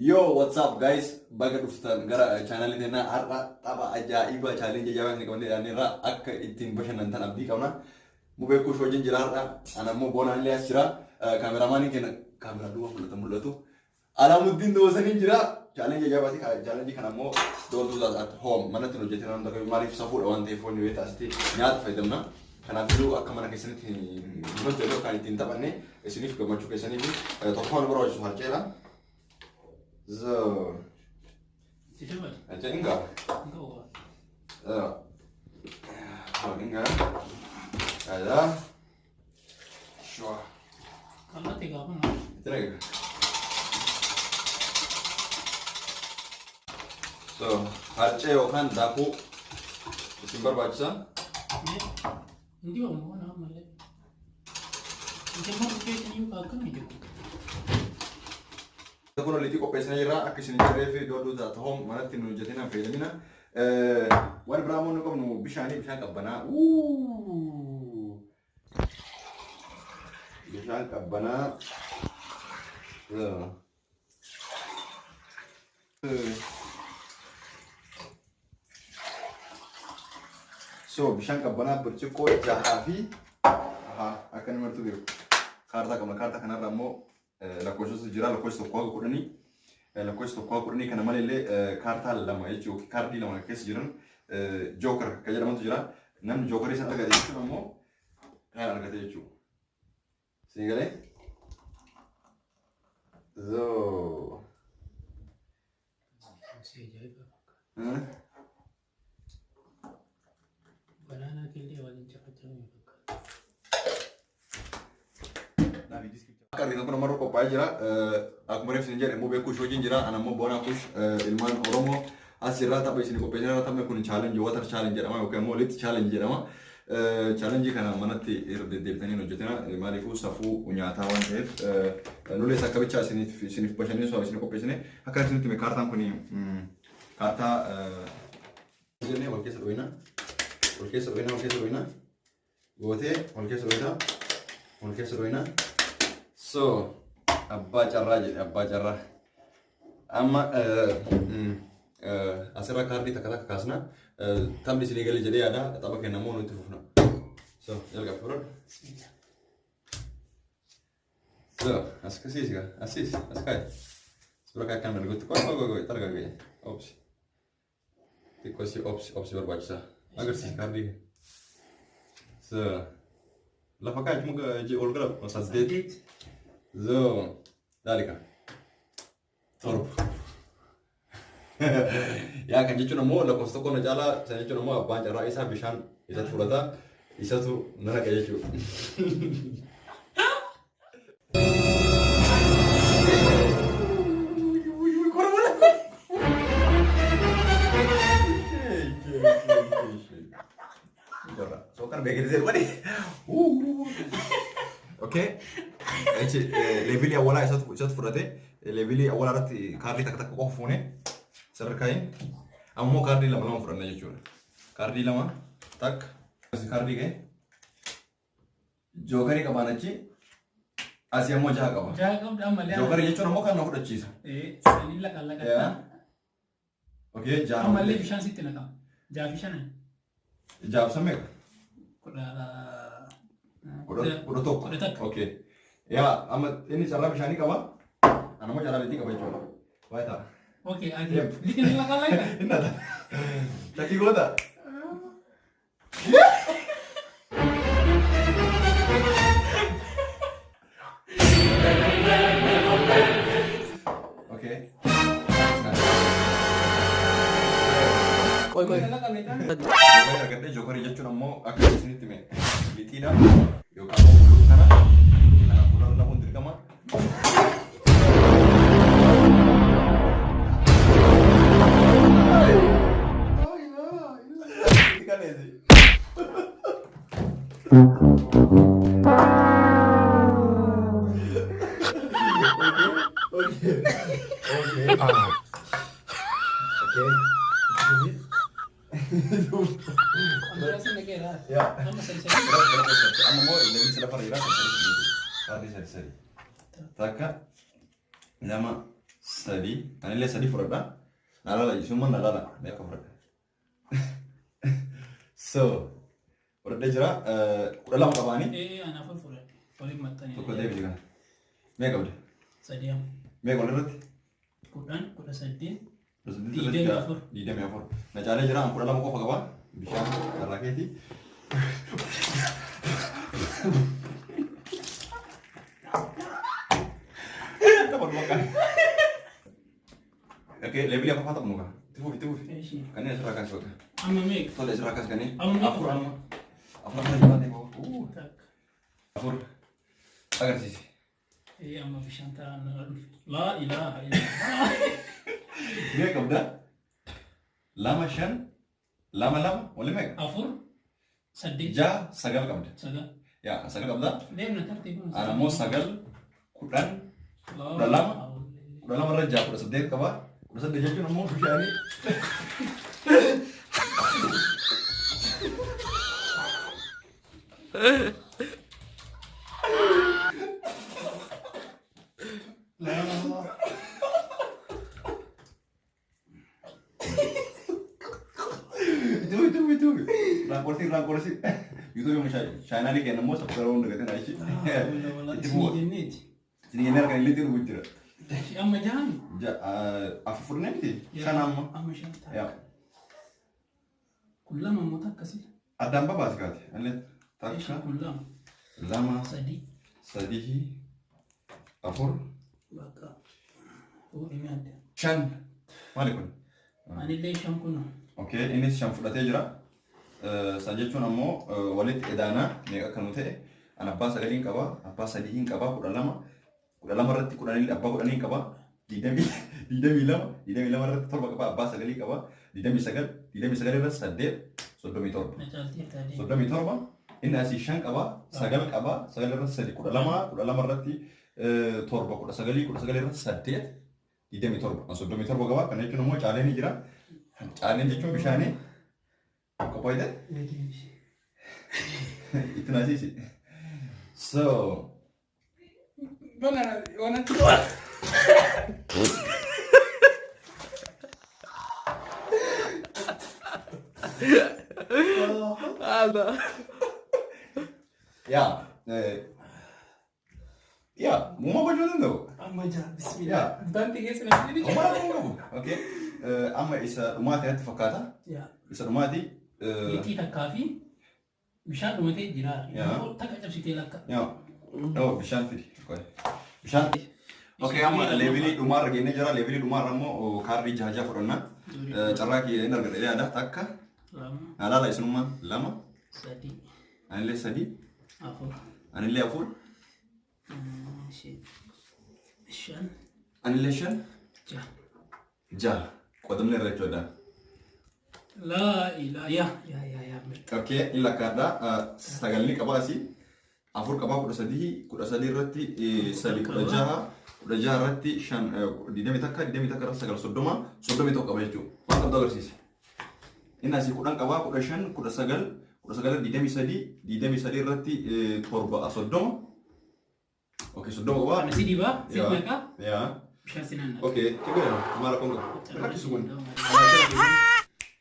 Yo, what's up guys? Baga dhuftan gara chaanaalii teenaa. Har'a tapha ajaa'ibaa, challenge ajaa'ibaa isin qabannee dhiyaanneerra, akka ittiin bashannantan abdii qabna. Mubee Kush wajjin jira har'a. Ana immoo Boonaan illee as jira. Kaameraamaaniin keenya kaameraa duuba mul'ata mul'atu. Alaamuddin Doosaniin jira. Challenge ajaa'ibaati. Challenge kana immoo don't do that at home. Manatti hin hojjetin waan ta'eef, maaliif safuudha waan ta'eef, wanni beektaa asitti nyaata fayyadamna. Kanaafiyyuu akka mana keessanitti hin hojjennu yookaan ittiin taphanne isiniif gammachuu keessaniif tokkoon nu barbaachisu harceedha. So, Si dabala. harcee hin ga'a. Ga'a. Hin ga'a. Kaza. Shwa. Qal'ate gaafa maal? Itti naqe. So, harcee yookaan daakuu isin barbaachisa. Hin dibamu waan ammallee. Inti immoo dhufee akkamii jiru? Kun liixii qopheessinee jirra. Akka isin jirree fi don't do that at home, manatti nu hojjetina hin fayyadamina. Waan biraa immoo nu qabnu bishaanii, bishaan qabbanaa. Bishaan qabbanaa. So. So bishaan qabbanaa burcuqqoo jahaa fi akka inni martuu beeku. Kaartaa qabna. Kaartaa kanarra immoo lakkoofsatu jira. Lakkoofsa 1 haga 10. Lakkoofsa 1 haga 10 kana malallee kaartaa lama jechuudha. Kaardii lama keessa jiran joker kan jedhamantu jira. Namni jokerii sana argate jechuun ammoo kan argate jechuudha. Siin galee? So. Si ajaa'iba fakkaata. Banaanaa killee waliin cafacafame fakkaata. Akka argitan kun ammarra qophaa'ee jira. Akkuma reefsi isin jedhe immoo beekuu wajjin jira. Ana immoo Boonaa Kush, ilmaan Oromoo as jirra, tapha isin qopheessinee. Taphni kun challenge, water challenge jedhama yookaan immoo lit challenge jedhama. Challenge kana manatti irra deddeebitanii hin hojjetina. Maaliifuu safuu nyaataa waan ta'eef, nulees akka bichaa isiniif bashannansuudhaaf isin qopheessine. Akka isinitti hime, kaartaan kun kaartaa jennee wal keessa dhoyina. Wal keessa dhoyina, wal keessa dhoyina. Gootee wal keessa dhoyina. Wal keessa dhoyina. So, abbaa carraa jedhe, abbaa carraa. Amma asirra kaardii takka takka kaasna. Taphni isinii galee jedhee yaada. Tapha kennamoo nutti fufna. So, jalqaba fudhadhu. So, as kasiis gaa, asiis, as kaa'i. As bira kaa'i, akkan dargutti. Qoy, qoy, qoy, qoy, targa ga'e. Obsi. Xiqqoo si obsi, obsi barbaachisa. Agarsiisi kaardii kee. So, lafa kaa'i, muka ol gara 8. So, daalika. 7. Yaa, kan jechuun ammoo lakkoofsa tokko na caalaa, sana jechuun ammoo abbaan carraa isaa bishaan isatu fudhata, isatu na naqa jechuudha. So kan beekete wadi. Okay. Achi levelii awwalaa isatu fudhate. Levelii awwalaa irratti kaardii takka takka qofa fuune sadarkaayin. Ammoo kaardii lama lama fudhanna jechuudha. Kaardii lama takka. Kaardii ga'e. Jokerii qabaan achi. Asii ammoo jaha qaba. Jaha qabda ammallee. Jokerii jechuun ammoo kan na fudhachiisa. Sanii laqa laqatta. Okay, jaha. Ammallee bishaan sitti naqama. Jaha fi shanan. Jaha fi meeqa? 10. 11. 11. Okay. Yaa, amma inni carraa bishaanii qaba. Ana immoo carraa liixii qaba jechuudha. Waayee ta'a. Okay, ati liqii laqa laqa. Inni ata. Shakkii goota. Okay. Qoy, qoy. Jokerii argadhee. Jokerii jechuun ammoo akka isinitti hime lixiidha yookaan immoo buluu kana kana fuuldura naquun dirqama. Okay. Okay. Ambulaansiin dhaqeera. Yaa. Amma sadi sadi. Amma immoo levelii sadaffaa irra jira. Sadi sadi. Kaardii sadi sadi. Takka, lama, Sadii. Anillee sadii fudhadha. Na laala isummaan na laala. Meeqa fudhadha? So fudhadhee jira. 12 qabaanii. Ee, ana afur fudhadhe. Waliin maxxanee. Tokko deebisi kana. Meeqa qabdi? Sadii amma. Meeqa walirratti? 10, 18. 24. 24. 24. Na caalee jira. An 12 qofa qaba. Bishaan irraa keeti. Okay, levelii afuraffaa taphnu kaa. Itti fufi, itti fufi. Eeshi. Kanneen asirraa kaasi bakka. Amma meeqa? Tole, asirraa kaasi kanneen. Amma meeqa? Afur amma. Afur amma jiraate koo. Takka. Afur. Agarsiisi. Ee, amma bishaan taa'an na dhufe. Laa ilaaha illallah. Meeqa qabda? Lama, shan, lama, lama, waliin meeqa? Afur. Saddeet. Jaha, sagal qabda. Sagal. Yaa, sagal qabda. Deemna tartiibuma. Ana immoo sagal, 10, 12, 12 irra jaha, 18 qaba. 18 jechuun immoo bishaanii. Itti fufi, itti fufi, itti fufi. Raanqorsi, raanqorsi. YouTube chaanaalii keenya immoo subscribe hunda gatiin achi. Itti fufi. Jenneeti. Isin jennee harkaan illee dhugu jira. Amma jahan. Afur fudhannee miti? Shan amma. Amma shan ta'a. Yaa. Kun lama immoo takka sila. Addaan babaasi kaate. Illee Eeshi, takka, kun lama. lama, Sadii. sadii, afur, Bakka. Fuudhimee adda. shan. Maali kun? Anillee shan kun. Okay, innis shan fudhatee jira. San jechuun ammoo walitti edaanaa meeqa akka nu ta'e, an abbaa sagaliin qaba, abbaa sadiin qaba, 12, 12 irratti kudhanii, abbaa kudhaniin qaba, 22, 22 irratti torba qaba, abbaa sagalii qaba, 29, 29 irratti saddeet, 37. Na caaltee taatee. 37, inni asii shan qaba, sagal qaba, sagal irratti sadi, 12, 12 irratti torba, 19, 19 irratti saddeet, 27. An 37 qaba, kana jechuun immoo caaleen ni jira. Caaleen jechuun bishaanii qophaa'ite itti naasiisi. So, Bana wanatti. Yaa, yaa, uumaa gochuu danda'u. Amma jaha bismillah. Yaa. Banti keessa na fidi. Uumaa gochuu qabu. Okay. Amma isa dhumaatii natti fakkaata. Yaa. Isa dhumaatii. Lixii takkaa fi bishaan dhumatee jira. Yaa. Takka cabsitee lakka. Yaa. Oh, bishaan fidi. Bishaan. Okay, amma levelii dhumaarra geenyee jira. Levelii dhumaarra immoo kaardii jaha jaha fudhanna. Carraa kiyya inni argadha yaada. Takka. Lama. Alaala isinummaan lama. Sadii. Anillee sadii. Afur. Anillee afur. Shan. Anillee shan. Jaha. Jaha. Qotamni irra jechuudha. Laa ilaa yaa yaa yaa yaa. Okay, inni lakkaadha. Sagalni qaba asii. Afur qabaa, 13, 13 irratti sadi, 16, 16 irratti shan, 21, 21 irratti sagal, 30, 31 qaba jechuudha. Waan qabdu agarsiisa. Inni asii 10 qabaa, 15, 19, 19, 23, 23 irratti torba, 30. Okay, 30 qabaa. Ana si dibaa si Yaa. naqaa Yaa. bishaan si nan naqa. Okay, cikgu maal rakkoon qabu? Rakkisu kun.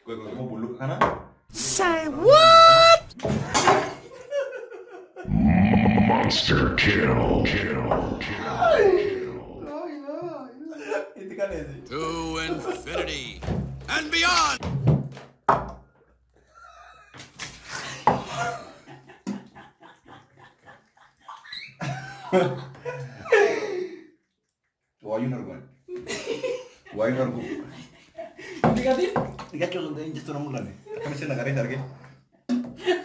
Qoy, qoy, qoy, bulluqa kana. Say what? Monster kill. Kill. Kill. Itti kaleesi. To infinity and beyond! Waayyuun argu. Waayyuun argu. Dhiqatiin Dhiqachuu osoo hin ta'in jechuun mul'anne. Akkamitti naqaree argee?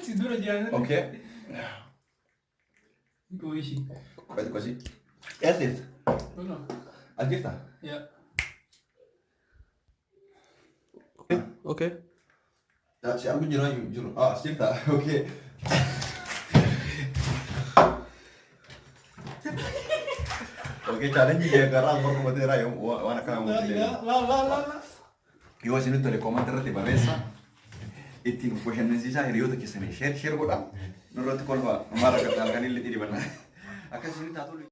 si dura jiran. Okay. Gooyishi. Qosi qosi. Eessa jirta? As jirta? Yaa. Okay. Si argu jira jiru. Ah, as jirta. Okay. Okay, challenge karaa morkumateera waan akkana La la la la la. Yoo isinitti tole comment irratti barreessa. Ittiin of bashannansiisaa, hiriyoota keessanii share share godhaa. Nurratti kolfaa. Maal akka halkan illee dibanna. Akka isinitti haa tolu.